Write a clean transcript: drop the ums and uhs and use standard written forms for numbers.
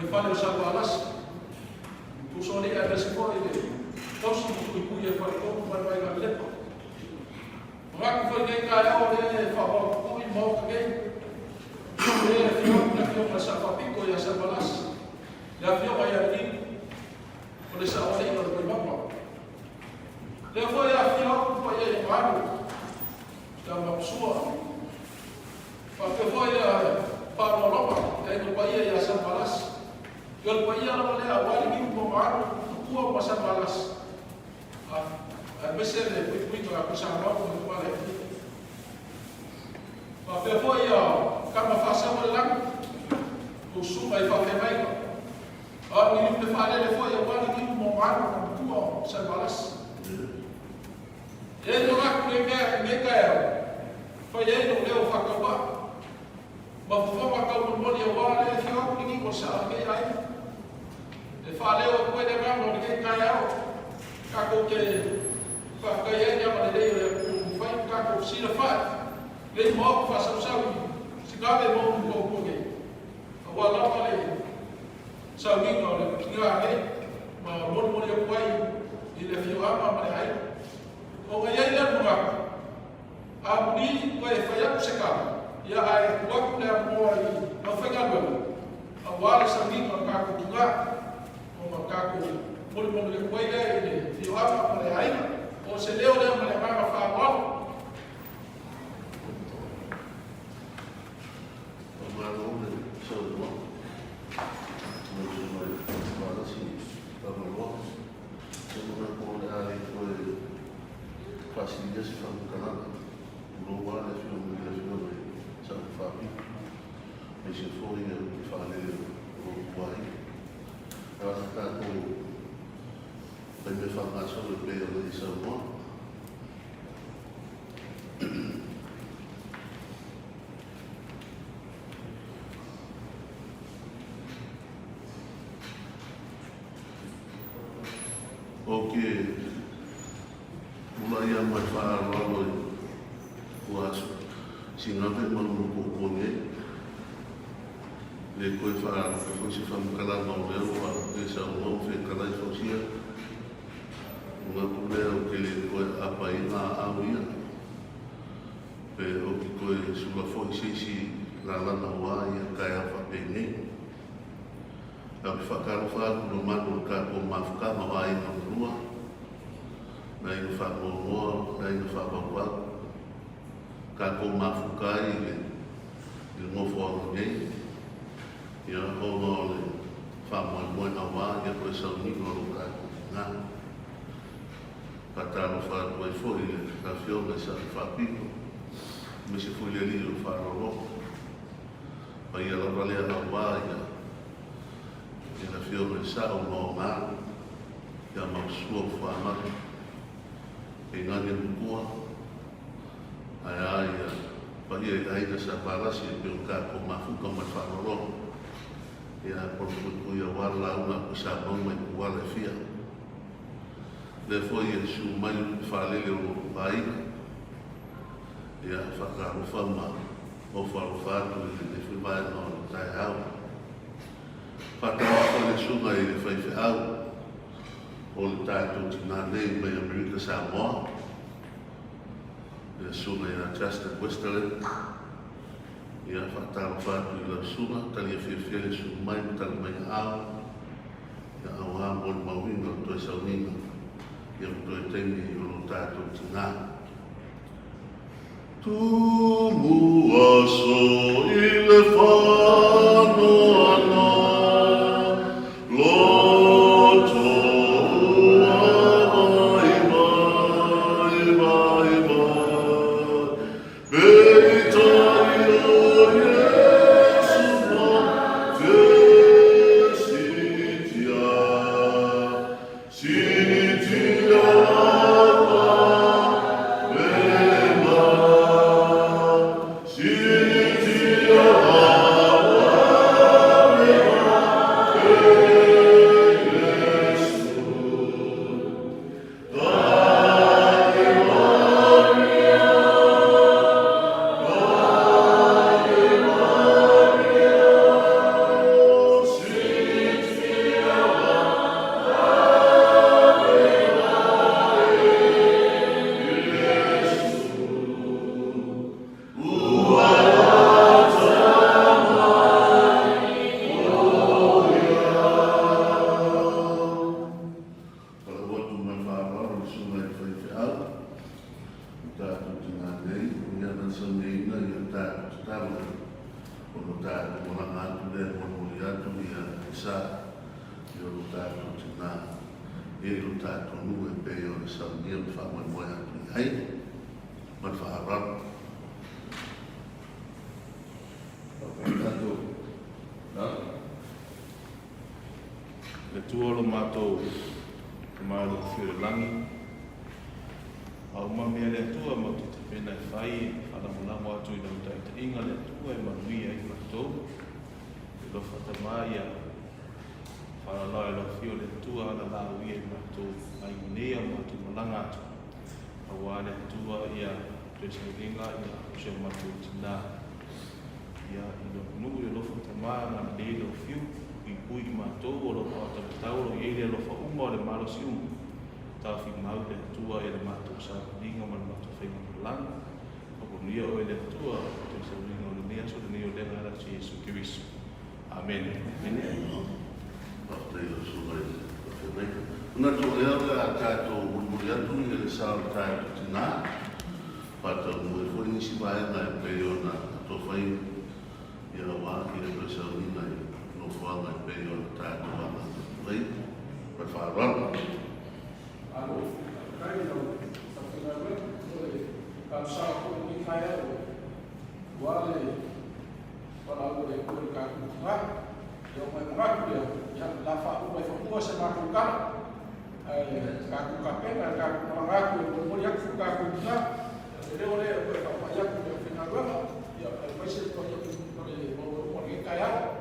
le fale o Salevalasi, Usoalii aemaise foi le tausi ma puipui e Faletolu ma le Vaigalelepa. Manatu foi i lenei taeao o lea e faamaopopoi le Maota nei, o lea e afio atu le Afioga i le Sao Faapito ia Salevalasi, le Afioga ia Leniu, o le Saoalii o le Vaimauga. Lea foi e afifio atu le paia i ona alo, ia Maposua, faapea foi le Faaaloaloga le Aiga Paia ia Salevalasi. Ia o le paia lava lea aua Leniu ma ona alo, Tupua ma Salevalasi, aemaise le puipuiga a Tuisamau ma Tumalaetia. Faapea foi ia Tama Faasau o le Lagi, tou susuga i faafeagaiga, a o ni lupe faalele foi aua Leniu ma ona alo ma Tupua ma Salevalasi. E i ai le manatu i lenei mea i lenei taeao, fai ai lou leo faatauvaa ma fofoga taumolimoli aua le afio atu Leniu o le sao o lenei aiga. E faaleo atu ai le agaga o lenei taeao, tatou te faafetai ai i le agalelei o le Atua ua mafai ona tatou fesilafai nei Maota faasausau i Sigave ma Ulumotootua nei, aua lava le sauniga o le tina nei ma molimoli atu ai i le afioaga ma le aiga. Ona i ai lea o le manatu, amuli toe fai atu se tala, ia ae tuu atu le avanoa i le aufaigaluega aua le sauniga o le tatou tina, ona tatou molimoli atu ai lea i le afioaga ma le aiga. O se leo lea ma le agaga faaaloalo. Faamalo le saunoa lau Afioga i le Valasi Tagaloa. Ou te manatu o le a le toe faasilia se faamatalaga, tulou lava le Afioga i le Afioga i le Sao Faapito, aemaise foi le faalele o lou ituaiga. A o se tatou faimea faagasolo e pei ona e saunoa. Ou te tulai lava ma le faaaloalo i tua Sigave ma Ulumotootua nei. E le toe faaaloalo foi se faamatalaga o lea ua e saunoa ma fetalai Fausia. Manatu lea ou te le toe apaina aau ia, pe ou te toe sula foi se isi lalana aua ia taeao faapenei. Ae ou te faatalofa atu i le mamalu o le tatou mafutaga o Aiga Malua, le Aiga Faanoanoa, le Aiga Faavauvau, tatou mafuta ai i le nofoaga nei, ia ona o le faamoemoe aua ia toe sauniga o lo tatou tina. Faatalofa atu ai foi i le Afioga i Sa'u Faapito, aemaise foi le Alii o le Faaaloalo. Paia lava lea aua ia i le Afioga i Sa'u ma ona alo, ia Mausua ma Fuamanu, Keinane Matua, ae a ia paia i aiga sa Valasi e pei ona tatou mafuta ma le faaaloalo. Ia polepuipui aua le lauga a Tuisamau ma ituala e fia. Lea foi e susu mai le faalele o lou aiga. Ia faatalofa ma ofo alofa atu i lenei foi vaega o le taeao. Faatalofa i le susuga i le faifeau o le tatou tina nei mai Amerika Samoa, le susuga ia Justin Westerlin. Ia faatalofa atu i lau susuga, talia fiafia le susu mai ma tali mai aao. Ia aua molimauina o toe sauniga ia ma toe taimi o lo tatou tina. Tumu aso i le faanoano, loto ua vaivai, vaivai. Peitai o Iesu ma te silitia, silitia lava mema, silitia. sa i o lo tatou tinā ia i lo tatou nuu e pei ona saunia ma faamoemoe atu i ai. Ma le faaaloalo. Tatou Le Atua o lo matou Tama i le Afio i le lagi, a uma mea le Atua matou te tapena e fai e faalagolago atu i lau taitaiga le Atua e manuia ai matou. E alofa Tama ia faalalao i lau Afio le Atua alalau ia i matou aiga nei a o matou malaga atu. Aua le Atua ia toe sauniga ia o si o matou tinā. Ia i lou nuu i alofa Tama agalelei lau Fiu, puipui i matou o lou aao taumatau o lo o i ai le alofa uma o le malosi uma. Taofi mau le Atua i le matou sauniga ma le matou faiga malaga. Faamanuia oe le Atua i toe sauniga o lenei aso lenei o le agaga o Iesu Keriso. Amene. Amene. Faafetai i lau Susuga i le Faafeagaiga. Manatu o lea o le a tatou mulimuli atu i le sa o le tatou tinā, faataunuu ai foi nisi vaega e pei ona atofa ai ia aua ia toe sauniga i nofoaga e pei ona tatou agaga atu ai. Ma le faaaloalo. Malo, faafetai i lau faafaigaluega mo le talosaga foi i lenei taeao aua le valaau a le Atua i le tatou tina. Ia ona e manatu lea, ia o le a faauma ai fanua se matou tala, ae tatou tapena le tatou malaga atu e molimoli atu le tatou tina. Ia le leo lea e toe faapai atu i le aufaigaluega, ia aemaise le paia o le maualuga o lenei taeao.